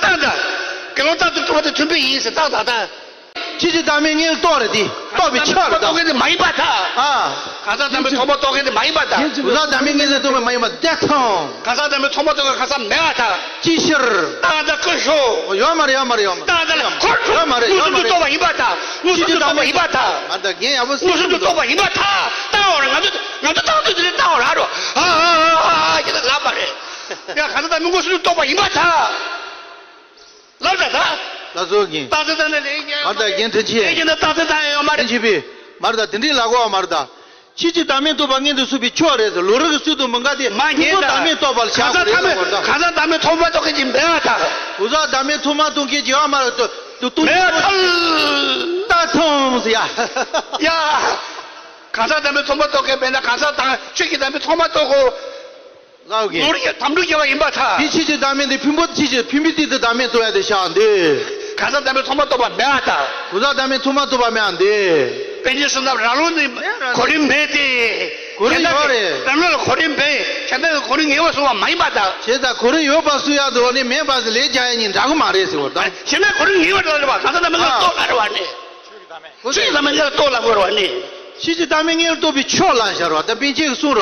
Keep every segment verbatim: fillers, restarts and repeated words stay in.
ད་ད། དགེ་སློང་རྟག་ཏུ་གྲུབ་པ་དེ་མཐུན་དཔེ་ཡིན་ཟེར་ཏག་ཏག་ད། ཕྱིན་ཅི་ལྡོག་མེད་ངེས་རྟོགས་རེད་དེ། རྟོགས་པའི་ཆོས་རེད་ད། རྟོགས་མཁན་དེ་མ་ཡིན་པར་ཐལ། ཨ། གང་ཟག་ལྡོག་མེད་ཚོགས་པ་རྟོགས་མཁན་དེ་མ་ཡིན་པར་ཐལ། གང་ཟག་ལྡོག་མེད་ངེས་རྟོགས་པ་མ་ཡིན་པ་དེ་ཐང་། གང་ཟག་ལྡོག་མེད་ཚོགས་པ་རྟོགས་མཁན་གང་ཟག་མེད་པར་ཐལ། ཅི་ཕྱིར། ད་ད་ཀུན་ཤོ། ཡོད་མ་རེད་ཡོད་མ་རེད་ཡོད་མ་རེད། ད་ད་ལ་ཁོ་ཡོད་མ་རེད་ཡོད་མ་རེད། མངོན་སུམ་དུ་རྟོགས་པ་ཡིན་པར་ཐལ། མངོན་སུམ་དུ་རྟོགས་པ་ཡིན་པར་ཐལ། ཨ་ད་ངས་ཡག་པོ་མངོན་སུམ་དུ་རྟོགས་པ་ཡིན་པར་ཐལ། ལྟ་བར་ང་ཚོ་ང་ཚོ་བཏང་དུས་དེ་ལྟ་བར་རོ། ཨ་ཨ་ཨ་ཨ་ཁྱེད་ད་ལབ་པ་རེད། ཡ་གང་ཟག་ལྡོག་མེད་མངོན་སུམ་དུ་རྟོགས་པ་ཡིན་པར་ཐལ། ལབ་ད་ད། ལ་སོགས་ཀྱིས། རྟགས་གསལ་དང་ནི་ལས་ཀྱི། མར་ད་རྒྱན་ཕྲན་ཆེ། ལས་ཀྱི་ནི་རྟགས་གསལ་དང་ཡོད་མ་རེད། ཕྲན་ཆེ་པས། མར་ད་དེ་འདྲའི་ལ་གོ་བ་མར་ད། ཕྱིན་ཅི་ལྡོག་མེད་རྟོགས་པ་མངོན་དུ་གསུངས་པའི་ཆོས་རེད་ཟེར། ལོ་རིམ་གྱི་ཚུལ་དུ་མི་འགལ་ཏེ། མ་ཕུང་པོ་ཉེས་ད། ལྡོག་མེད་རྟོགས་པ་ལ་བྱ་དགོས་རེད་ཟེར་བ་ད། གང་ཟག་ལྡོག་མེད་ཚོགས་པ་རྟོགས་མཁན་གྱི་མེད་པར་ཐལ། གང་ཟག་ལྡོག་མེད་ཚོགས་པ་རྟོགས་མཁན་གྱི་ཡོད་མ་རེད་དོ། དུ་མེད་པར་ཐལ། ད་ཐོང་ཟེར་ཡ། ཡ། གང་ཟག་ལྡོག་མེད་ཚོགས་པ་རྟོགས་མཁན་མེད་ན་གང་ཟག་དང་ཆོས་ཀྱི་ལྡོག་མེད་ཚོགས་པ་རྟོགས་དགོས། ལའོ་གི། ནོར་གྱི་དམ་ཕྲུག་བྱ་བ་ཡིན་པར་ཐལ། དེ་ཕྱིན་ཅི་ལྡོག་མེད་དེ་ཕུང་པོ་ཕྱིན་ཅི་ཕུང་པོའི་སྟེང་དུ་ལྡོག་མེད་རྟོགས་ཡ་དེ་བཞག་འདི། གང་ཟག་ལྡོག་མེད་ཚོགས་པ་རྟོགས་པ་མེད་པར་ཐལ། གང་ཟག་ལྡོག་མེད་ཚོགས་པ་རྟོགས་པ་མེད་པ་འདི། པཎ་ཆེན་བསོད་ནམས་རང་ལུགས་ནི་གོ་རིམ་མེད་དེ། གོ་རིམ་ཡོད་རེད། རང་ལུགས་ལ་གོ་རིམ་མེད། གཞན་དག་གི་གོ་རིམ་ངེས་པར་བཟུང་བ་མ་ཡིན་པར་ཐལ། བྱས་ཙང་གོ་རིམ་ཡོད་པ་བཟུང་ཡ་དེ་ནི་མེད་པ་ཟེར་ལས་རྒྱག་ཡ་གཉིས་འདྲ་གི་མ་རེད་ཟེར་བ་དང་། གཞན་དག་གོ་རིམ་ངེས་པར་རྟོགས་པ་གང་ཟག་ལྡོག་མེད་ལ་རྟོགས་ལ་རེ་བ་ནི། ཆོས་ལ་མི་ངེས་ལ་རྟོགས་ལ་དགོས་ར་བ་ནི། ཕྱིན་ཅི་ལྡོག་མེད་ངེས་ལ་རྟོགས་པའི་ཆོས་ལ་བཞག་ར་བ་དང་པཎ་ཆེན་གྱིས་གསུངས་ར།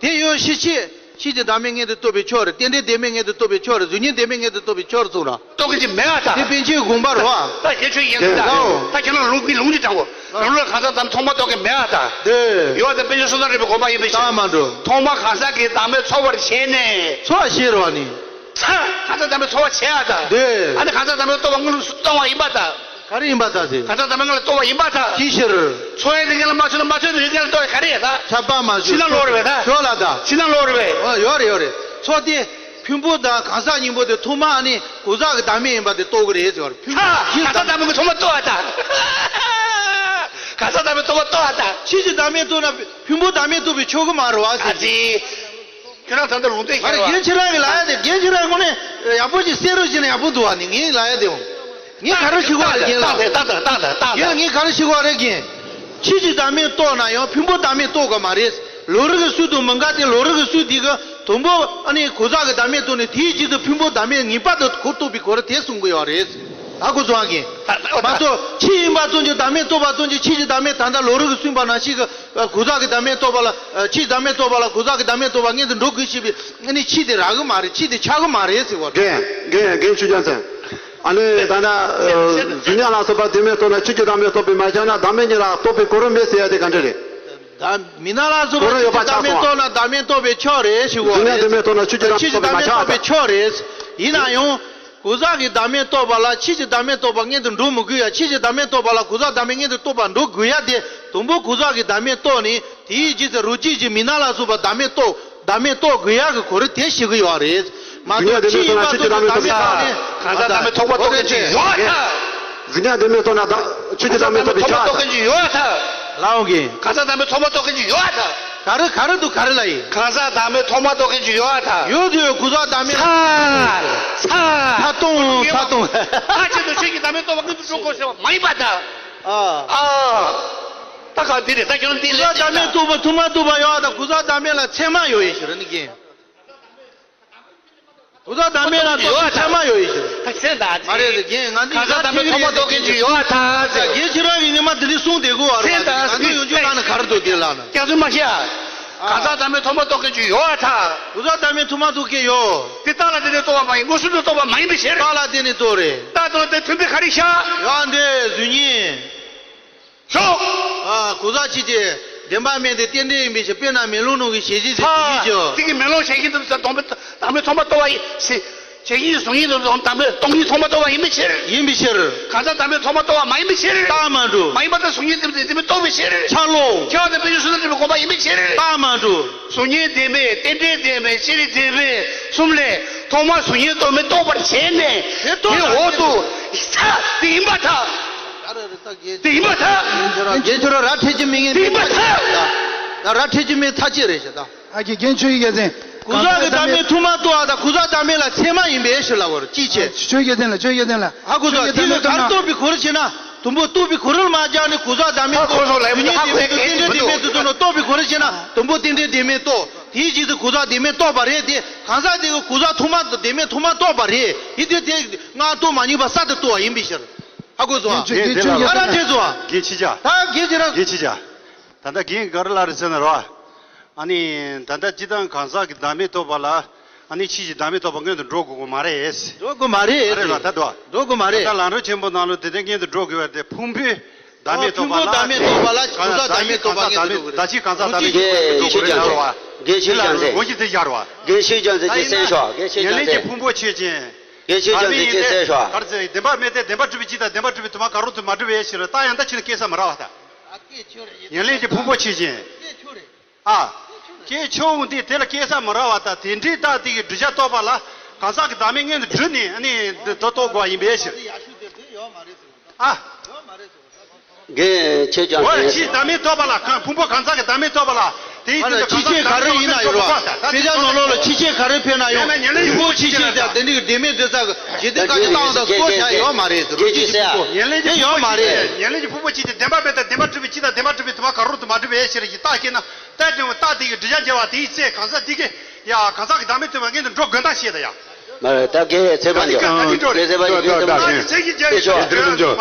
དེ་ཡོད་ཤེས་ཆེ། ཕྱིན་ཅི་ལྡོག་མེད་ངེས་ལ་རྟོགས་པའི་ཆོས་རེད། རྟེན་འབྲེལ་ལྡོག་མེད་ངེས་ལ་རྟོགས་པའི་ཆོས་རེད། གཟུགས་བརྙན་ལྡོག་མེད་ངེས་ལ་རྟོགས་པའི་ཆོས་རེད་གསུངས་ར། རྟོགས་མཁན་ཅིག་མེད་པར་ཐལ། དེ་པཎ་ཆེན་གྱི་དགོངས་པ་རེད་བ། ད་ཁྱེད་ཆོས་ཡིན་ད། ད་ཁྱེད་རང་ལུང་གི་ལུང་གི་དྲང་པོ། རང་ལུགས་གང་ཟག་ལྡོག་མེད་ཚོགས་པ་རྟོགས་མཁན་མེད་པར་ཐལ། དེ། ཡོད་ད་པཎ་ཆེན་བསོད་ནམས་རིན་པོ་ཆེའི་དགོངས་པ་ཡིན་པའི་ཕྱིར། ད་མ་འགྲོ། ཐོག་མར་གང་ཟག་གི་ལྡོག་མེད་ཚོགས་པར་བྱས་ནས། ཚོགས་བྱས་ར་བ་ནི། ཚ། གང་ཟག་ལྡོག་མེད་ཚོགས་པ་བྱས་ཡ་ད། དེ། ཨ་ནི་གང་ཟག་ལྡོག་མེད་རྟོགས་པ་དངོས་སུ་སྟོང་བ་ཡིན་པར་ཐལ། ག་རེ་ཡིན་པར་ཐལ་ཟེར། གང་ཟག་ལྡོག་མེད་ལ་རྟོགས་པ་ཡིན་པར་ཐལ། ཅི་ཕྱིར། ཚོགས་ཡུལ་དེ་ངེས་ལ་མ་ཚོགས་ན་མ་ཚོགས་དེ་ངེས་ལ་རྟོགས་ཡ་ག་རེ་ཡ་ད། ཁྱབ་པ་མ་བྱུང་། ཕྱི་ནང་ལོགས་རེད་པས་ད། ཞོར་ལ་ད། ཕྱི་ནང་ལོགས་རེད་པས། ཨོ་ཡོད་རེད་ཡོད་རེད། ཚོགས་དེ། ཕུང་པོ་དང་གང་ཟག་གཉིས་པོ་དེ་ཐོག་མར་ཨ་ནི་གང་ཟག་གི་བདག་མེད་ཡིན་པ་དེ་རྟོགས་ཀྱི་རེད་ཟེར་བ་རེད། ཕུང་པོ་ཧ། གང་ཟག་བདག་མེད་ཀྱི་ཐོག་མར་རྟོགས་པ་དང་། གང་ཟག་བདག་མེད་ཐོག་མར་རྟོགས་པ་དང་། ཕྱིན་ཅི་བདག་མེད་རྟོགས་ན་ཕུང་པོ་བདག་མེད་རྟོགས་པའི་ཆོས་སྐུ་མ་རེད་བ་ཟེར། ཨ་ཙི། ཁྱོད་རང་ད་ལྟ་ལུང་བསྟན་ཨ་རེ་ཤར་བ། རྒན་ཁྱེད་རང་གི་ལབ་ཡ་དེ་རྒན་ཁྱེད་རང་ངོ་ནས་ཡག་པོ་ཅིག་གསན་རོགས་བྱས་ན་ཡག་པོ་འདུག་བ་ནི་ངས་ལབ་ཡ་དེ་འོང་། ངས་ག་རེ་ཞུ་གི་བ་རེད་རྒན་ལགས། རྒན་ལགས་ངས་ག་རེ་ཞུ་གི་བ་རེད་རྒན། ཕྱིན་ཅི་བདག་མེད་རྟོགས་ན་ཡང་ཕུང་པོ་བདག་མེད་རྟོགས་གི་མ་རེད། ལོ་རིམ་གྱི་ཚུལ་དུ་མི་འགལ་ཏེ་ལོ་རིམ་གྱི་ཚུལ་དེ་གི་དང་པོ་ཨ་ནི་གང་ཟག་གི་བདག་མེད་རྟོགས་ནས་དེའི་རྗེས་སུ་ཕུང་པོ་བདག་མེད་ངེས་པར་དུ་གོ་རྟོགས་པའི་གོ་རིམ་དེ་གསུང་གི་ཡོད་རེད། ད་གོ་སོང་ཨ་རྒན། མ་གཏོགས་ཕྱིན་ཡིན་པ་ཙམ་གྱིས་བདག་མེད་རྟོགས་པ་ཙམ་གྱིས་ཕྱིན་ཅི་བདག་མེད་ད་ལྟ་ལོ་རིམ་གྱིས་གསུངས་པ་ནང་བཞིན་གྱི་གང་ཟག་གི་བདག་མེད་རྟོགས་པ་ལ་ཕྱིན་ཅི་བདག་མེད་རྟོགས་པ་ལ་གང་ཟག་གི་བདག་མེད་རྟོགས་པ་མངོན་དུ་འགྲོ་དགོས་ཞེས་པའི་ཨ་ནི་ཕྱིན་དེ་རག་གི་མ་རེད། ཕྱིན་དེ་ཆགས་གི་མ་རེད་ཟེར་བ་རེད། རྒན་རྒན་རྒན་ཆོས་རྒྱལ་མཚན། ཨ་ནི་ད་ལྟ་གཟུགས་བརྙན་ལ་སོགས་པ་ལྡོག་མེད་རྟོགས་ན་ཕྱིན་ཅི་བདག་མེད་རྟོགས་པས་མ་ཁྱབ་ན་བདག་མེད་ཉིད་ལ་རྟོགས་པའི་གོ་རིམ་མེད་ཟེར་ཡ་དེ་ག་འདྲ་རེད། ད་མི་སྣང་ལ་སོགས་པ་གོ་རིམ་ཡོད་པ་ཕྱིན་ཅི་བདག་མེད་ཆགས་སོང་། རྟོགས་ན་བདག་མེད་རྟོགས་པའི་ཆོས་རེད་ཞུ་བ་རེད། གཟུགས་བརྙན་ལྡོག་མེད་རྟོགས་ན་ཕྱིན་ཅི་བདག་མེད་རྟོགས་པས་མ་ཁྱབ་པ། ཆོས་རེད། ཡིན་ན་ཡང་གང་ཟག་གི་བདག་མེད་རྟོགས་པ་ལ་ཕྱིན་ཅི་བདག་མེད་རྟོགས་པ་མངོན་དུ་འགྲོ་མི་དགོས་ཡ། ཕྱིན་ཅི་བདག་མེད་རྟོགས་པ་ལ་གང་ཟག་བདག་མེད་མངོན་དུ་རྟོགས་པ་འགྲོ་དགོས་ཡ་དེ་དང་པོ་གང་ཟག་གི་བདག་མེད་རྟོགས་ནས་དེའི་རྗེས་སུ་རང་རྐྱ་ཅིག་མི་སྣང་ལ་སོགས་པ་བདག་མེད་རྟོགས། བདག་མེད་རྟོགས་དགོས་ཡག་གི་གོ་རིམ་དེ་ཞུ་གི་ཡོད་རེད། མ་གཟུགས་བརྙན་ལྡོག་མེད་རྟོགས་ན་ཕྱིན་ཅི་བདག་མེད་རྟོགས་པའི་ཆ། གང་ཟག་བདག་མེད་ཚོགས་པ་རྟོགས་མཁན་ཅིག་ཡོད་པར་ཐལ། གཟུགས་བརྙན་ལྡོག་མེད་རྟོགས་ན་བདག་ཕྱིན་ཅི་བདག་མེད་རྟོགས་པའི་ཆ། གང་ཟག་བདག་མེད་ཚོགས་པ་རྟོགས་མཁན་ཅིག་ཡོད་པར་ཐལ། ལའོ་གིས། གང་ཟག་བདག་མེད་ཚོགས་པ་རྟོགས་མཁན་ཅིག་ཡོད་པར་ཐལ། ག་རེ་ག་རེ་འདུག་ག་རེ་ལ་ཡིན། གང་ཟག་བདག་མེད་ཚོགས་པ་རྟོགས་མཁན་ཅིག་ཡོད་པར་ཐལ། ཡོད་དུས་གང་ཟག་བདག་མེད། ཚ། ཚ། ཚ་ཏོང་ཚ་ཏོང་། ཚ་ཆེད་དུ་ཆོས་ཀྱི་བདག་མེད་རྟོགས་པ་མངོན་དུ་འགྲོ་དགོས་ཟེར་བ་མ་ཡིན་པར་ཐལ། ཨ། ཨ། ད་ག་འདི་རེད་ད་ཁྱོད་འདི་ལས་གང་ཟག་བདག་མེད་རྟོགས་པ་ཐོག་མར་རྟོགས་པ་ཡོད་པ་དང་གང་ཟག་བདག་མེད་ལ་ཚད་མ་ཡོད་ཡིན་ཞུ་ར་ནི་རྒན། གང་ཟག་བདག་མེད་ལ་རྟོགས་པའི་ཚད་མ་ཡོད་ཡིན་ཞུ། ད་ཟེར་ད་མ་རེད་རྒན། ང་འདི་གང་ཟག་བདག་མེད་ཐོག་མ་རྟོགས་མཁན་ཅིག་ཡོད་པར་ཐལ་ཟེར། རྒན་ཁྱེད་རང་གིས་ངས་མ་འདི་འདྲ་གསུངས་བསྡད་དགོས་བ་རེད། ཟེར་ད་ང་ཚོ་ཡོང་རྒྱུ་ལ་ནི་ག་རེ་འདུག་དེ་ལ་ནི། སྐྱག་རྫུན་མ་བཤད། གང་ཟག་བདག་མེད་ཐོག་མ་རྟོགས་མཁན་ཅིག་ཡོད་པར་ཐལ། གང་ཟག་བདག་མེད་ཐོག་མ་རྟོགས་མཁན་ཡོད། དེ་རྟགས་ལ་བརྟེན་ནས་རྟོགས་པ་མ་ཡིན། མངོན་སུམ་དུ་རྟོགས་པ་མ་ཡིན་པའི་ཕྱིར། རྟགས་ལ་བརྟེན་ནས་རྟོགས་རེད། རྟགས་དང་ལྡན་མཐུན་དཔེ་ག་རེ་བཞག་ཡང་འདི་གཟུགས་བརྙན། ཞོག་ཨ། གང་ཟག་ཕྱིན་ཅི། བདེན་པ་མིན་ཏེ་རྟེན་འབྲེལ་ཡིན་པའི་ཕྱིར། དཔེར་ན་མེ་ལོང་ནང་གི་ཞལ་གཟིགས་དེ་ཚ། དེ་གི་མེ་ལོང་ཞལ་གཟིགས་དེ་ཚ་བདག་མེད་ཐོག་མ་རྟོགས་པ་ཡིན། ཞལ་གཟིགས་གཟུགས་བརྙན་དེ་བདག་མེད་སྟོང་ཉིད་ཐོག་མ་རྟོགས་པ་ཡིན་པའི་ཕྱིར། ཡིན་པའི་ཕྱིར། གང་ཟག་བདག་མེད་ཐོག་མ་རྟོགས་པ་མ་ཡིན་པའི་ཕྱིར། རྟགས་མ་གྲུབ། མ་ཡིན་པར་ཐལ། གཟུགས་བརྙན་བདེན་པ་མིན་ཏེ་བདག་མེད་རྟོགས་པའི་ཕྱིར། འཆར་ལོ། ཁྱད་པར་དུ་དཔེ་ཆོས་བསོད་ནམས་རིན་པོ་ཆེའི་དགོངས་པ་ཡིན་པའི་ཕྱིར། རྟགས་མ་གྲུབ། གཟུགས་བརྙན་བདེན་མེད་རྟེན་འབྲེལ་བདེན་མེད་སྤྱི་རིགས་བདེན་མེད་གསུམ་ལས་ཐོག་མར་གཟུགས་བརྙན་རྟོགས་མེད་རྟོགས་པར་བྱས་ནས་དེ་རྟོགས་དེའི་འོག་ཏུ་ཚ་དེ་ཡིན་པར་ཐལ། དེ་ཡིན་པར་ཐལ། རྒན་ཁྱོད་རང་ར་འཕྲད་ཀྱི་མེད་ངན་དེ་ཡིན་པར་ཐལ། ད་ར་འཕྲད་ཀྱི་མེད་ཚ་ཅི་རེད་ཤག་ད། ཨ་ཀྱེ་རྒན་ཆོས་ཀྱི་རྒྱལ་མཚན། གང་ཟག་གི་བདག་མེད་ཐོག་མར་རྟོགས་པ་དང་གང་ཟག་བདག་མེད་ལ་ཚད་མ་ཡིན་པའི་ཕྱིར་ལབ་པ་རེད། ཅིའི་ཕྱིར། ཆོས་ཀྱི་རྒྱལ་མཚན་ལ་ཆོས་ཀྱི་རྒྱལ་མཚན་ལ། ཧ་གོ་སོང་། དེ་ནི་ག་རེ་རྟོགས་པའི་གོ་རིམ་བྱས་ན། དང་པོ་རྟོགས་པའི་གོ་རིམ་མ་སྦྱངས་ནས་གང་ཟག་བདག་མེད་རྟོགས། གཟུགས་བརྙན་བདེན་མེད་དུ་རྟེན་འབྲེལ་བདེན་མེད་དུ་རྟོགས་ན་རྟོགས་པའི་གོ་རིམ་བྱས་ན་དང་པོ་རྟེན་འབྲེལ་བདེན་མེད་རྟོགས། དེའི་རྗེས་སུ་གོ་ས་དེ་མིན་གཏོགས་པ་རེད་དེ། གང་ཟག་དེ་གི་གོ་ས་ཐོག་མ་དེ་མིན་ཐོག་མ་གཏོགས་པ་རེད། ཡིན་དུས་དེ་སྔ་ཐོག་མ་ཉིད་པ་ས་དེ་གཏོགས་པ་ཡིན་པའི་ཕྱིར། ཧ་གོ་སོང་ཨ། ངས་འདི་ལ་ཨ་ར་ཐེ་སོང་ཨ། དགེ་ཆེ་ཆ། ད་དགེ་ཆེ་ར། དགེ་ཆེ་ཆ། ད་ལྟ་རྒན་ག་རེ་ལབ་རེད་ཟེར་ན་རོ། ཨ་ནི་ད་ལྟ་སྤྱི་བཏང་གང་ཟག་གི་བདག་མེད་རྟོགས་པ་ལ། ཨ་ནི་ཕྱིས་ཀྱི་བདག་མེད་རྟོགས་པ་སྔོན་དུ་འགྲོ་དགོས་ཀྱི་མ་རེད། འགྲོ་དགོས་མ་རེད། མ་རེད་ལ་ད་དོ། འགྲོ་དགོས་མ་རེད། ད་ལམ་རིམ་ཆེན་པོ་ནང་ལ་དེ་ལྟར་སྔོན་དུ་འགྲོ་དགོས་པ་དེ་ཕུང་པོའི་བདག་མེད་རྟོགས་པ་ལ། ཕུང་པོ་བདག་མེད་རྟོགས་པ་ལ་གང་ཟག་བདག་མེད་རྟོགས་པ་སྔོན་དུ་འགྲོ་དགོས་རེད། ད་ཅི་གང་ཟག་བདག་མེད་རྟོགས་པ་སྔོན་དུ་འགྲོ་དགོས་རེད་ཟེར་བ། དགེ་ཆོས་ཀྱང་ཟེར། ངོ་ཤེས་དེ་ཡར་བ། དགེ་ཆོས་ཀྱང་ཟེར་ཅེས་གསན་ཤོག་དགེ་ཆོས་ཀྱང་ཟེར། ཉེར་ལེན་གྱི་ཕུང་པོ་ཆོས་ཅན། དགེ་ཆོས་ཀྱང་ཟེར་ཅེས་གསན་ཤོག་གར་ཟེར་བདེན་པ་མེད་དེ་བདེན་པ་གྲུབ་པའི་སྤྱི་དང་བདེན་པ་གྲུབ་པའི་དུ་མ་གང་རུང་དུ་མ་གྲུབ་པའི་ཕྱིར་ད་ཡང་ད་ཕྱིར་སྐྱེ་ས་མི་རག་པ་ད། ཉེར་ལེན་གྱི་ཕུང་པོ་ཆོས་ཅན། ཨ། སྐྱེ་ཆོག་འོང་དུས་དེ་ལ་སྐྱེ་ས་མི་རག་པ་དང་དེ་འདྲའི་རྟགས་དེ་གི་བསྒྲུབ་བྱ་རྟོགས་པ་ལ་གང་ཟག་གི་བདག་མེད་སྔོན་དུ་འགྲོ་ནས་ཨ་ནི་འདི་ལྟ་རྟོགས་དགོས་པ་ཡིན་པའི་ཕྱིར། ཨ། དགེ་ཆོས་ཀྱང་འོ་ཟེར། ཕྱིའི་བདག་མེད་རྟོགས་པ་ལ་གང་ཕུང་པོ་གང་ཟག་གི་བདག་མེད་རྟོགས་པ་ལ་དེའི་ཨ་ནི་ཕྱི་ཕྱིར་ག་རེ་ཡིན་ན་ཡོད་རེད་བ། དཔེ་ཆ་ནང་ལོགས་ལ་ཕྱི་ཕྱིར་ག་རེ་ཕེབས་ན་ཡང་ཕུང་པོ་ཕྱི་ཕྱིར་དང་དེ་འདྲའི་བདེན་མེད་འདོད་ས་གི་ཞེ་འདོད་དགག་བྱ་བཏང་དང་སྐོར་བྱ་ཡོད་མ་རེད། རོ་སྐྱེ་ཕྱིར་ཕུང་པོ་དེ་ཡོད་མ་རེད། ཉེར་ལེན་གྱི་ཕུང་པོ་གཅིག་དེ་བདེན་པ་མེད་དང་བདེན་པ་གྲུབ་པའི་སྤྱི་དང་བདེན་པ་གྲུབ་པའི་དུ་མ་གང་རུང་དུ་མ་གྲུབ་པའི་ཕྱིར་ཞེས་རྟགས་བསྐྱེད་ན། རྟགས་དེ་རྟགས་དེ་གི་བསྒྲུབ་བྱ་འཇལ་བ་དེའི་ཚེ་གང་ཟག་དེ་གི་ཡ་གང་ཟག་གི་བདག་མེད་རྟོགས་པ་སྔོན་དུ་འགྲོ་དགོས་སྟངས་ཤེས་དང་ཡ། མ་རེད་ད་དགེ་ཚེ་དཔལ་འབྱོར་དགེ་ཚེ་དཔལ་འབྱོར་དགེ་ཚེ་དཔལ་འབྱོར་དེ་ཤོག་དེ་རིང་འབྱོར་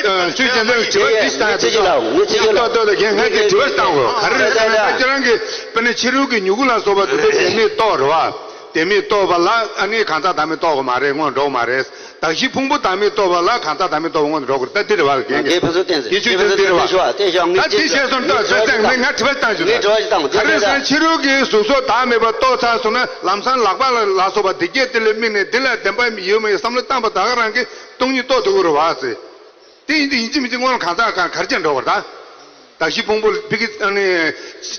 ད་ཚུལ་ཅན་དུ་དྲི་བ་འདི་ལྟ་ངོས་ཚེ་ཅན་ལ་ངོས་ཚེ་ཅན་ལ་ཏོག་ཏོག་ལ་རྒན་ཁ་གི་དྲི་བ་བཏང་དགོས་ག་རེ་རེད་ཟེར་ན་ད་ཁྱེད་རང་གི་དཔེར་ན་ཕྱི་རོལ་གྱི་མྱུ་གུ་ལ་སོགས་པ་དེ་ཚོ་བདེན་མེད་རྟོགས་རེད་བ། བདེན་མེད་རྟོགས་པ་ལ་ཨ་ནི་གང་ཟག་བདག་མེད་རྟོགས་དགོས་མ་རེད་སྔོན་འགྲོ་གི་མ་རེད། གདགས་གཞི་ཕུང་པོ་བདག་མེད་རྟོགས་པ་ལ་གང་ཟག་བདག་མེད་རྟོགས་པ་སྔོན་དུ་འགྲོ་དགོས་རེད་ད་འདི་རེད་བ་རྒན་གྱི། དགེ་ཕུན་ཚོགས་བསྟན་ཟེར་དགེ་ཕུན་ཚོགས་བསྟན་ཞུ་བ་དེ་ཞུ་ང་ད་འདི་བཤད་སོང་ད་ཟེར་ཟེར་ངས་ང་དྲི་བ་བཏང་ཞུ་ད། ངས་དྲི་བ་ཞིག་བཏང་ག་རེ་ཟེར་ན་ཕྱི་རོལ་གྱི་གཟུགས་སོགས་བདག་མེད་པ་རྟོགས་ཚར་སོང་ན་ལམ་སང་ལག་པ་ལ་ལ་སོགས་པ་དེ་སྐད་དེ་ལས་དམིགས་ནས་འདི་ལ་བདེན་པ་ཡོད་མ་ཡོད་བསམ་བློ་བཏང་པ་ད་ག་རང་གིས་སྟོང་ཉིད་རྟོགས་ཐུབ་ཀྱི་རེད་བ་ཟེར། དེ་ཡིན་དུས་ཡིན་གཅིག་མིན་གཅིག་སྔོན་ལ་གང་ཟག་གང་གར་ཅན་འགྲོ་བར་ད། གདགས་གཞི་ཕུང་པོ་ཕི་གི་ཨ་ནི།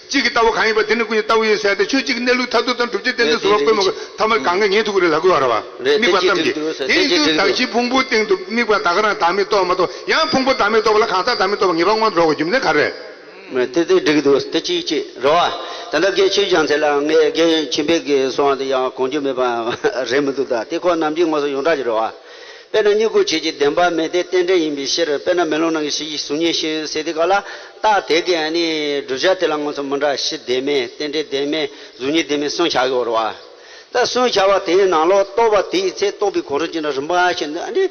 གཅིག་གི་ལྟ་བ་གང་ཡིན་པ་དེ་ནི་ཀུན་གྱི་ལྟ་བ་ཡིན་ཟེར་ཏེ་ཆོས་གཅིག་གི་གནས་ལུགས་མཐར་ཐུག་དང་སྒྲུབ་བྱེད་རྟེན་འབྲེལ་ཟུར་པ་ཀུན་མོ་ཐ་མར་གང་ག་ངེས་ཐུབ་ཀྱི་རེད་ལབ་ཀྱི་ཡོད་རེད་བ། རེད་དམིགས་པ་ཙམ་གྱིས་དེ་ཡིན་དུས་གདགས་གཞི་ཕུང་པོའི་སྟེང་དུ་དམིགས་པ་ད་ག་རང་བདག་མེད་རྟོགས་མ་གཏོགས་ཡང་ཕུང་པོ་བདག་མེད་རྟོགས་པ་ལ་གང་ཟག་བདག་མེད་རྟོགས་པ་ངེས་པར་དབང་དུ་འགྲོ་དགོས་རྒྱུ་མཚན་ག་རེ་རེད། དེ་དེ་འགྲིག་གི་འདུག་དེ་གཅིག་གཅིག་རེད་བ། ད་ལྟ་རྒན་ཆོས་ཀྱང་ཚེ་ལ་ངས་རྒན་ཁྱིམ་པའི་གི་གསུང་བ་དེ་ཡང་གོང་རྒྱུ་མེད་པ་རེད་མི་འདུག་ད་དེ་ཁོ་ནམ་རྒྱུན་ངོ་སོ་ཡོངས་གྲགས་ཀྱི་རེད་བ། དཔེར་ན་མྱུ་གུ་ཆོས་ཅན་བདེན་པ་མེད་དེ་རྟེན་འབྲེལ་ཡིན་པའི་ཕྱིར་དཔེར་ན་མེ་ལོང་ནང་གི་གཞི་གཟུགས་བརྙན་ཤེས་ཟེར་དུས་སྐབས་ལ་རྟགས་དེ་གའི་ཨ་ནི་བསྒྲུབ་བྱ་དེ་ལ་ང་ཚོ་མི་འདྲ་གཞི་བདེན་མེད་རྟེན་འབྲེལ་བདེན་མེད་གཟུགས་བརྙན་བདེན་མེད་གསུམ་ཆགས་ཀྱི་ཡོད་རེད་བ། ད་གསུམ་ཆགས་པ་དེའི་ནང་ལོགས་རྟོགས་པ་དེའི་ཚེ་རྟོགས་པའི་གོ་རིམ་ཅིག་ན་རིམ་པ་བྱས་ནས་ཨ་ནི་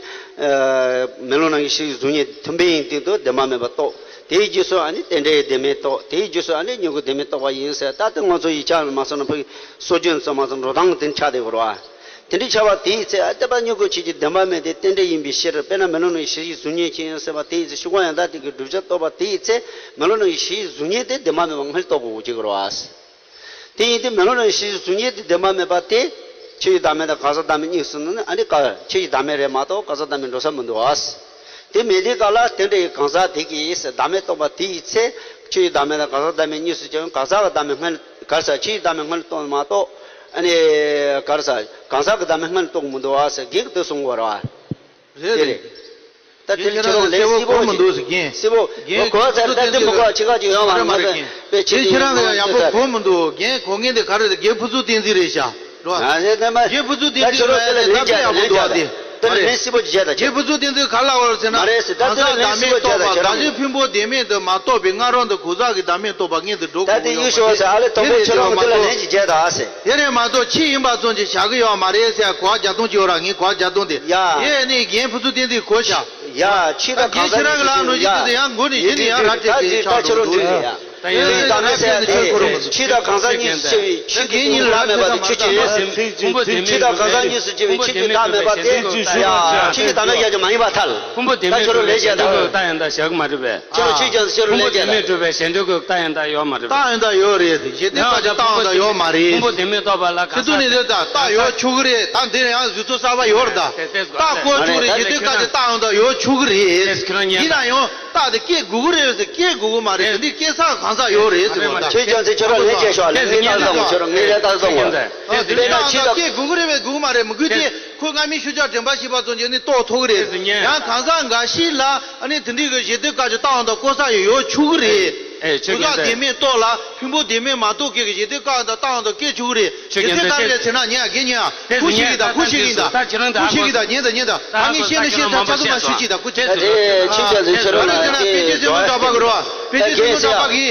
མེ་ལོང་ནང་གི་གཞི་གཟུགས་བརྙན་མཐུན་དཔེ་ཡིན་དུས་དུ་བདེན་པ་མེད་པ་རྟོགས་དེའི་རྗེས་སུ་ཨ་ནི་རྟེན་འབྲེལ་བདེན་མེད་རྟོགས་དེའི་རྗེས་སུ་ཨ་ནི་མྱུ་གུ་བདེན་མེད་རྟོགས་པ་ཡིན་ཟེར་ད་དེ་ང་ཚོ་ཡིག་ཆ་མ་སོང་ན་ཕ་གི་སྲོལ་རྒྱུན་ཚོ་མ་སོང་འགྲོ་སྟངས་དེ་ཆགས་བསྡད་ཡོད་རེད་བ། དེ་འདྲའི་ཆགས་པ་དེའི་ཚེ་ཨ་ལྟ་བ་མྱུ་གུ་ཆོས་ཅན་བདེན་པ་མེད་དེ་རྟེན་འབྲེལ་ཡིན་པའི་ཕྱིར་དཔེར་ན་མེ་ལོང་ནང་གི་གཞི་གཟུགས་བརྙན་ཅན་ཡང་ཟེར་བ་དེའི་ཚེ་ཤུགས་གང་ཡང་དག་དེ་གི་བསྒྲུབ་བྱ་རྟོགས་པ་དེའི་ཚེ་མེ་ལོང་ནང་གི་གཞི་གཟུགས་བརྙན་དེ་བདེན་པ་མེད་པ་སྔར་རྟོགས་དགོས་ཀྱི་རེད་བ། དེ་ཡིན་དུས་མེ་ལོང་ནང་གི་གཞི་གཟུགས་བརྙན་དེ་བདེན་པ་མེད་པ་དེ་ཆོས་ཅན་བདག་མེད་དང་གང་ཟག་བདག་མེད་གཉིས་སུ་ནི་ཨ་ནི་ཀ་ཆོས་ཅན་བདག་མེད་རེད་མ་གཏོགས་གང་ཟག་བདག་མེད་འགྲོ་ས་མི་འདུག་བ། དེ་མེད་དུས་སྐབས་ལ་དེ་འདྲའི་གང་ཟག་དེ་གིས་བདག་མེད་རྟོགས་པ་དེའི་ཚེ་ཆོས་ཅན་བདག་མེད་དང་གང་ཟག་བདག་མེད་གཉིས་སུ་ཀྱང་གང་ཟག་གི་བདག་མེད་སྔར་ག་རེ་ཟ་ཆོས་ཅན་བདག་མེད་སྔར་རྟོགས་མ་གཏོགས། ཨ་ནི། ག་རེ་ཟ། གང་ཟག་གི་བདག་མེད་སྔར་རྟོགས་མི་འདུག་ཨ་ཟེར་རྒན་གྱིས་དེ་གསུང་གི་ཡོད་རེད་བ། རེད་རེད། ད་དེ་ཁྱེད་རང་ལ་གསལ་པོ་གོ་མི་འདུག་ཟེར་རྒན། གསལ་པོ་རྒན་གོ་ཚར་ད་དེ་མི་གོ་ཆེ་ཁ་ཅིག་ཡོང་བ་མ་རེད་མ་རེད་རྒན། དེ་ཁྱེད་རང་ལ་ཡག་པོ་གོ་མི་འདུག་རྒན་གོ་མཁན་དེ་ག་རེ་རེད་རྒན་ཕུན་ཚོགས་བསྟན་འཛིན་རེད་ཤག་རེད་བ། རྒན་ཕུན་ཚོགས་བསྟན་འཛིན་རེད་ད་ཁྱེད་རང་ལ་ལན་རྒྱག་ད་ལན་རྒྱག་ད་ལན་གསལ་པོ་ཅིག་བྱས་ད་ཁྱེད་རང་། རྒན་ཕུན་ཚོགས་བསྟན་འཛིན་ག་ལ་བར་ཟེར་ན་མ་རེད་ཟེར་ད་དེ་ལ་ལན་གསལ་པོ་ཅིག་བྱས་ད་ཁྱེད་རང་། གང་ཟག་བདག་མེད་རྟོགས་པ་བདག་གཞན་ཕུང་པོ་བདེན་མེད་དུ་མ་རྟོགས་པའི་སྔ་རོལ་དུ་གང་ཟག་གི་བདག་མེད་རྟོགས་པ་སྔོན་དུ་འགྲོ་དགོས་ཀྱི་ཡོད་མ་གཏོགས་དེ་རེད་ཟེར་ཨ་ལེ་དང་པོ་ཁྱེད་རང་གི་དེ་ལ་ལན་ཅིག་བྱས་ད་ཨ་ཟེར། དེ་རེད་མ་གཏོགས་ཕྱི་ཡིན་པ་ཙམ་གྱིས་བཞག་གི་ཡོད་མ་རེད་ཟེར་གོ་བ་བརྒྱ་སྟོང་ཅིག་ཡོད་ར་ངས་གོ་བ་བརྒྱ་སྟོང་དེ། ཡ། དེ་ནི་རྒན་ཕུན་ཚོགས་བསྟན་འཛིན་གོ་བཞག་ཡ་ཕྱི་དང་གང་ཟག་གཉིས་སུ་ཡ། ཡིན་ནི་ཡང་ར་དེ་དེ་ཡང་ཆགས་འགྲོ་འདུག་ཡ། ད་ཡིན་ནི་ད་ནི་ཟེར་དེ་ཕྱི་དང་གང་ཟག་གཉིས་སུ་ཕྱི་གི་ཕྱི་གི་གཉིས་ལ་མེད་པ་དེ་ཕྱི་གི་ཕྱི་དང་གང་ཟག་གཉིས་སུ་ཕྱི་གི་ཕྱི་གི་བདག་མེད་པ་དེ་ཡ་ཕྱི་གི་བདག་མེད་ཡ་གི་མ་ཡིན་པ་ཐལ། ཕུང་པོ་བདེན་མེད་དུ་མེད་པའི་ཆེད་དུ་རྟགས་ཡང་དག་བཞག་གི་མ་རེད་པས། ཁྱེད་རང་ཆོས་ཀྱང་ཕྱི་རུ་ལས་བྱས་ད། ཕུང་པོ་བདེན་མེད་གྲུབ་པའི་ཞེ་འདོད་ཀྱི་རྟགས་ཡང་དག་ཡོད་མ་རེད་པས། རྟགས་ཡང་དག་ཡོད་རེད་ཞེ་འདོད་ཀྱི་རྟགས་ཡང་དག་ཡོད་མ་རེད། ཕུང་པོ་བདེན་མེད་རྟོགས་པ་ལ་ག་ས་དེ་དུས་ནས་ལས་ད་རྟགས་ཡོད་ཆོག་གི་རེད་ད་འདིར་ཡང་གཟུགས་ཚོ་གསར་པ་ཡོད་རེད་ད། རྟགས་བཀོད་ཆོག་རེད་ཞེ་འདོད་ཀྱི་རྟགས་ཡང་དག་ཡོད་ཆོག་གི་རེད། ཡིན་ན་ཡང་རྟགས་དེ་སྐྱེ་དགོས་ཀྱི་རེད་ཟེར་སྐྱེ་དགོས་ཀྱི་མ་རེད་དེ་འདི་སྐྱེ་ས་གང་ས་ཡོད་རེད་ཟེར་བ་ད། ཆོས་ཀྱང་ཚེ་ཁྱོད་རང་ལས་བྱས་ཤོག་ལས་ངའི་རྟགས་བཟང་ཁྱོད་རང་ངའི་ལས་རྟགས་བཟང་བ། དེ་ན་ཆོས་ཀྱང་སྐྱེ་དགོས་ཀྱི་རེད་བས་དགོས་ཀྱི་མ་རེད་མི་དགོས་དེ། ཁོས་སྔ་མའི་ཤུལ་བཞག་དྲན་པ་ཞེས་པ་ཙམ་གྱིས་ནི་རྟོགས་ཐུབ་ཀྱི་རེད། ཡང་གང་ཟག་འགའ་ཞིག་ལ་ཨ་ནི་དེ་འདྲའི་གི་ཞེ་འདོད་དཀའ་སྤྱད་བཏང་དང་བཀོལ་ས་ཡང་ཡོད་ཆོག་གི་རེད། ཨེ་ཆོས་ཀྱང་གང་ཟག་བདེན་མེད་རྟོགས་ལ་ཕུང་པོ་བདེན་མེད་མ་རྟོགས་མཁན་གྱི་ཞེ་འདོད་དཀའ་དང་བཏང་དང་བཀོལ་ཆོག་གི་རེད། ཞེ་འདོད་དཀའ་རེད་ཟེར་ན་ཉན་ཨ་རྒན་ཉན་ཨ། ཁུ་ཤེས་ཀྱི་དང་ཁུ་ཤེས་ཀྱི་དང་ཁུ་ཤེས་ཀྱི་དང་ཉན་དང་ཉན་དང་ཨ་ནི་ཤེས་ན་ཤེས་ཚ་ཚ་ཚ་མ་ཤུ་ཅིག་དང་ཁུ་ཆེ་ཚ། ཨེ་ཆོས་ཀྱང་ཟེར་ཁྱོད་རང་ལ་ཨེ་དཔེ་ཆ་སེམས་མོ་འདྲ་པ་གི་རོ། དཔེ་ཆ་སེམས་མོ་འདྲ་པ་གི།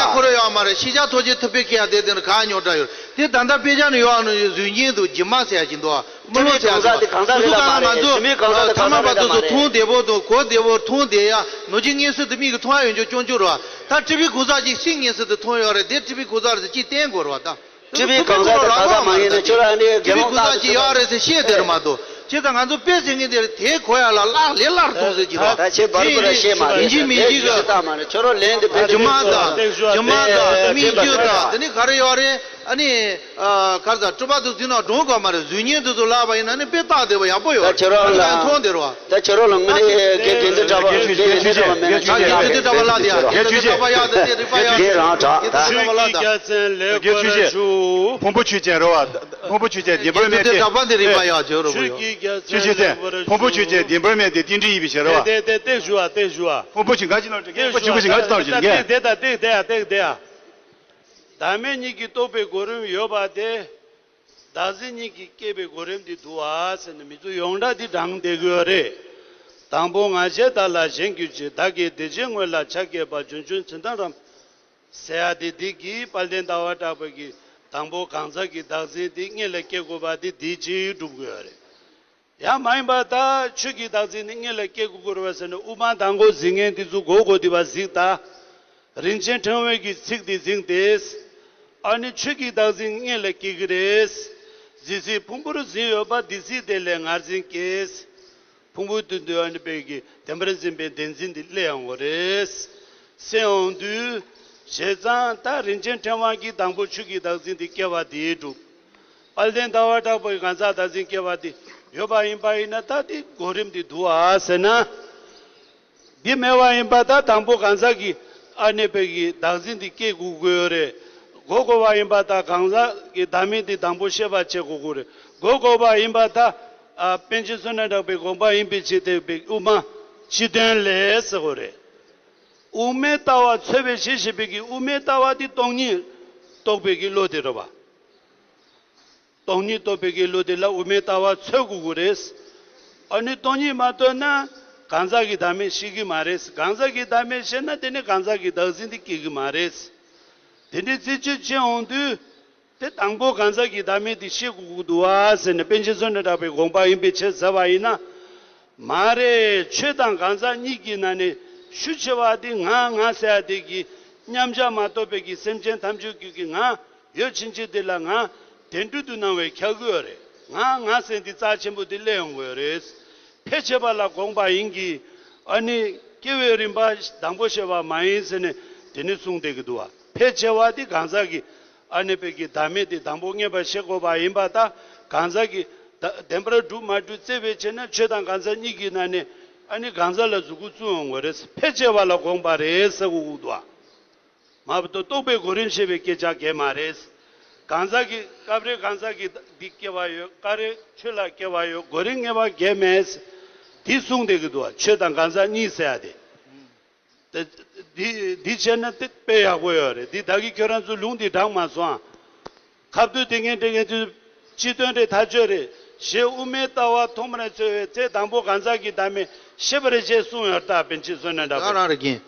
ཡ་ཁོ་ར་ཡོད་མ་རེད། ཤེས་བྱ་ཐོག་ཆེན་ཐུབ་པའི་སྐད་ཡ་དེ་དེ་ནི་ག་ཉོ་འདྲ་ཡོད་དེ། ད་ལྟ་དཔེ་ཆ་ནི་ཡོད་ཨ་ནི་གཟུགས་བརྙན་དུ་སྒྱུ་མ་ཟེར་ཡ་ཅིག་འདུག་ཨ། མི་ལོ་ཟེར་ཡ་ཅིག་འདུག་ཨ། སུ་གང་ང་ཚོ་ཚང་མ་པ་དུ་སུ་མཐོང་བདེ་པོ་དང་གོ་བདེ་པོ་མཐོང་བདེ་ཡ་ནོ་ཅི་ངེས་སུ་དུ་མིག་གི་མཐོང་ཡ་ཡོད་འཇོག་སྐྱོན་བཅུག་རོགས། ད་ཀྲི་པི་གོ་ས་ཅིག་ཤིང་ངེས་སུ་དུ་མཐོང་ཡོད་རེད། དེ་ཀྲི་པི་གོ་ས་རེད་ཅིག་བསྟན་དགོས་རོགས་ད། ཀྲི་པི་གང་ཟག་དེ་ག་ས་མ་ཡིན་ན་ཁྱོད་རང་ནི་དགེ་སློང་ཀྲི་པི་གོ་ས་ཅིག་ཡོད་རེད་ཟེར་བཤད་དེ་རེད་མ་གཏོགས། བྱས་ཙང་ང་ཚོ་དཔེ་ཟེར་མཁན་དེ་དེ་གོ་ཡ་ལ་བརླག་ལས་སླར་གཏོང་ཟེར་གྱི་རེད། ད་ཁྱེད་བར་བར་བཤད་མ་རེད། ཡིན་གཅིག་མིན་གཅིག་གི་ད་མ་རེད། ཁྱོད་རང་ལན་དེ་དཔེ་སྒྱུ་མ་དང་སྒྱུ་མ་དང་སྨིག་རྒྱུ་དང་དེ་ནི་ག་རེ་ཡོད་རེད། ཨ་ནི་ག་རེ་ཟ་སྤྲུལ་པ་དུ་འཛིན་ན་འགྲོ་དགོས་མ་རེད། གཟུགས་བརྙན་དུ་ཚོ་ལབ་པ་ཡིན་ན་ནི་དཔེ་བཏགས་བསྡད་པ་ཡག་པོ་ཡོད་རེད། ཁྱོད་རང་ལ་མཐོང་བསྡད་རོགས། ད་ཁྱོད་རང་ལ་དངོས་གནས་དགེ་དགེ་འདུན་གྲགས་པ་དགེ་འདུན་གྲགས་པ་མེད་ན་ཆ་རྒྱག་དགེ་འདུན་གྲགས་པ་ལ་དེ་ཡ་དགེ་འདུན་གྲགས་པ་ཡག་དེ་དེ་རིག་པ་ཡག་དེ་རང་གྲགས་ད། དགེ་འདུན་གྲགས་པ་ལ་དེ། ཕུང་པོ་ཆོས་ཅན་རེད་བ། ཕུང་པོ་ཆོས་ཅན་བདེན་པར་དགེ་འདུན་མེད་དེ། གྲགས་པ་དེ་རིག་པ་ཡག་བྱོས་རོགས་ཡོ། ཆོས་ཀྱི་རྒྱལ་མཚན་ཆོས་ཅན་ལེགས་པར་ཕུང་པོ་ཆོས་ཅན་བདེན་པར་མེད་དེ་རྟེན་འབྲེལ་ཡིན་པའི་ཕྱིར་རེད་བ། དེ་དེ་དེ་ཞུ་བ་དེ་ཞུ་བ། ཕུང་པོ་ཆོས་ང་ཅི་ནང་དགེ་ཕུང་པོ་ཆོས་ང་ཅི་ནང་ཞུ་གེ། དེ་དེ་དེ་དེ་དེ་ཡ། བདག་མེད་གཉིས་ཀྱིས་རྟོགས་པའི་གོ་རིམ་ཡོད་པ་དེ། བདག་འཛིན་གཉིས་ཀྱིས་སྐྱེས་པའི་གོ་རིམ་འདི་འདུག་ཨ་ཟེར་ནས་མི་ཚོ་ཡོངས་གྲགས་འདི་དྲངས་བསྡད་ཀྱི་ཡོད་རེད། དང་པོ་ང་བཅས་བདག་ལ་གཞན་གྱུར་ཅིག་བདག་གི་བདེ་ཆེན་དངོས་ལ་ཆ་བསྐྱེད་པ་རྒྱུན་ཆུང་ཚུལ་ལྡན་རམ། ཟེར་ཡ་དེ་འདི་གིས་དཔལ་ལྡན་ཟླ་བ་གྲགས་པ་གིས་ དང་པོ་གང་ཟག་གི་བདག་འཛིན་དེ་སྔོན་ལ་སྐྱེ་དགོས་པ་དེ་དེའི་རྗེས་སྒྲུབ་དགོས་རེད། ཡང་མ་ཡིན་པ་ད་ཆོས་ཀྱི་བདག་འཛིན་ནི་སྔོན་ལ་སྐྱེ་དགོས་ཀྱི་རེད་པ་ཟེར་ནས་དབུ་མ་དང་པོ་འཛིན་མཁན་དེ་ཚོ་མགོ་སྐོར་དེ་བ་གཟིགས་ད། རིན་ཆེན་ཕྲེང་བའི་གི་ཚིག་དེ་གཟིགས་ཏེ། ཨ་ནི་ཆོས་ཀྱི་བདག་འཛིན་སྔོན་ལ་སྐྱེ་གི་རེད། གཟིགས་གཟིགས་ཕུང་པོར་འཛིན་ཡོད་པ་འདི་གཟིགས་དེ་ལས་ངར་འཛིན་སྐྱེས། ཕུང་པོའི་དོན་དུ་ཨ་ནི་པའི་གི་བདེན་པར་འཛིན་པའི་བདེན་འཛིན་འདི་སླེབས་ཡོང་གི་རེད། སེམས་འོང་དུས། བྱས་ཙང་ད་རིན་ཆེན་ཕྲེང་བ་གིས་དང་པོ་ཆོས་ཀྱི་བདག་འཛིན་འདི་སྐྱེ་བ་དེའི་གྲུབ། དཔལ་ལྡན་ཟླ་བ་གྲགས་པའི་གང་ཟག་བདག་འཛིན་སྐྱེ་བ་དེ་ཡོད་པ་ཡིན་པ་ཡིན་ན་ད་དེ་གོ་རིམ་འདི་འདུག་ཨ་ཟེར་ན། འདི་མེད་པ་ཡིན་པ་ད་དང་པོ་གང་ཟག་གི་ཨ་ནི་པའི་གི་བདག་འཛིན་འདི་སྐྱེ་དགོས་ཀྱི་ཡོད་རེད། གོ་དགོས་པ་ཡིན་པ་ད་གང་ཟག་གི་བདག་མེད་འདི་དང་པོ་ཤེས་པ་བྱེད་དགོས་ཀྱི་རེད། གོ་དགོས་པ་ཡིན་པ་ད་ཨ་པཎ་ཆེན་བསོད་ནམས་གྲགས་པའི་དགོངས་པ་ཡིན་པའི་ཕྱིར་དེ་པའི་དབུ་མ་སྤྱི་དོན་ལས་ཟེར་དགོས་རེད། དབུ་མའི་ལྟ་བ་འཚོལ་བའི་གཞི་ཞེས་པའི་གི་དབུ་མའི་ལྟ་བ་འདི་སྟོང་ཉིད་རྟོགས་པའི་གི་བློ་དེ་རེད་པ། སྟོང་ཉིད་རྟོགས་པའི་གི་བློ་དེ་ལ་དབུ་མའི་ལྟ་བ་འཚོལ་དགོས་ཀྱི་རེད། ཨ་ནི་སྟོང་ཉིད་མ་རྟོགས་ན་གང་ཟག་གི་བདག་མེད་ཤེས་ཀྱི་མ་རེད། གང་ཟག་གི་བདག་མེད་ཤེས་ན་དེ་ནི་གང་ཟག་གི་བདག་འཛིན་དེ་སྐྱེ་གི་མ་རེད། དེ་འདྲའི་རྩད་གཅོད་བྱེད་འོང་དུས། དེ་དང་པོ་གང་ཟག་གི་བདག་མེད་དེ་ཤེས་དགོས་ཀྱི་འདུག་ཨ་ཟེར་ནས་པཎ་ཆེན་བསོད་ནམས་གྲགས་པའི་དགོངས་པ་ཡིན་པའི་ཕྱིར་ཟེར་བ་ཡིན་ན། མ་རེད། ཆོས་དང་གང་ཟག་གཉིས་ཀྱི་ནང་ནས་ཤུགས་ཆེ་བ་དེ་ང་ང་ཟེར་ཡ་དེ་གི་མཉམ་གཞག་མ་རྟོགས་པའི་གི་སེམས་ཅན་ཐམས་ཅད་ཀྱི་གི་ང་ཡོད་ཕྱིན་ཆད་དེ་ལ་ང་བདེན་གྲུབ་ཏུ་སྣང་བའི་ཁྱབ་ཀྱི་ཡོད་རེད། ང་ང་ཟེར་འདི་རྩ་ཆེན་པོ་དེ་སླེབས་ཡོང་གི་ཡོད་རེད། ཕལ་ཆེ་བ་ལ་དགོངས་པ་ཡིན་གྱི། ཨ་ནི་སྐྱེ་བའི་རིམ་པ་དང་པོ་ཤེས་པ་མ་ཡིན་ཟེར་ནས་དེ་ནི་གསུངས་བསྡད་ཀྱི་འདུག་བ། ཕལ་ཆེ་བ་དེ་གང་ཟག་གི་ཨ་ནི་པའི་གི་བདག་མེད་དེ་དང་པོ་ངེས་པར་ཤེས་དགོས་པ་ཡིན་པ་དང་གང་ཟག་གི་བདག་བདེན་པར་གྲུབ་མ་གྲུབ་རྩད་པའི་ཆེད་ན་ཆོས་དང་གང་ཟག་གཉིས་ཀྱི་ནང་ནས་ཨ་ནི་གང་ཟག་ལ་གཟུགས་སྐུ་བཙུགས་འོང་གི་རེད། ཕལ་ཆེ་བ་ལ་དགོངས་པ་རེད་ཟེར་དགོས་ཀྱི་འདུག་བ། མ་གཏོགས་རྟོགས་པའི་གོ་རིམ་ཤེས་པའི་སྐད་ཆ་གལ་མ་རེད། གང་ཟག་གི་སྐབས་རེ་གང་ཟག་གི་འདི་སྐྱེ་བ་ཡོད། སྐབས་རེ་ཆོས་ལ་སྐྱེ་བ་ཡོད། གོ་རིམ་ངེས་པ་གལ་མེད། འདི་གསུངས་བསྡད་ཀྱི་འདུག་བ། ཆོས་དང་གང་ཟག་གཉིས་ཟེར་ཡ་དེ། དེ་འདི་འདི་བྱས་ན་དེ་དཔེ་ཡག་པོ་ཡོད་རེད། འདི་ད་གི་ཁྱོད་རང་ཚོ་ལུང་འདི་དྲངས་མ་སོང་ཨ། ཁ་བསྡུ་དེ་ངས་དྲན་མཁན་ཚོས་སྤྱི་དོན་རེད། ཐག་ཆོད་རེད། ཞེས་དབུ་མའི་ལྟ་བ་ཐོག་མར་འཚོལ་བའི་ཚེ་དང་པོ་གང་ཟག་གི་བདག་མེད་ཤེས་པར་བྱེད་གསུངས་ཡོད་ད། པཎ་ཆེན་བསོད་ནམས་གྲགས་པས། རང་རེད་ཀྱིན།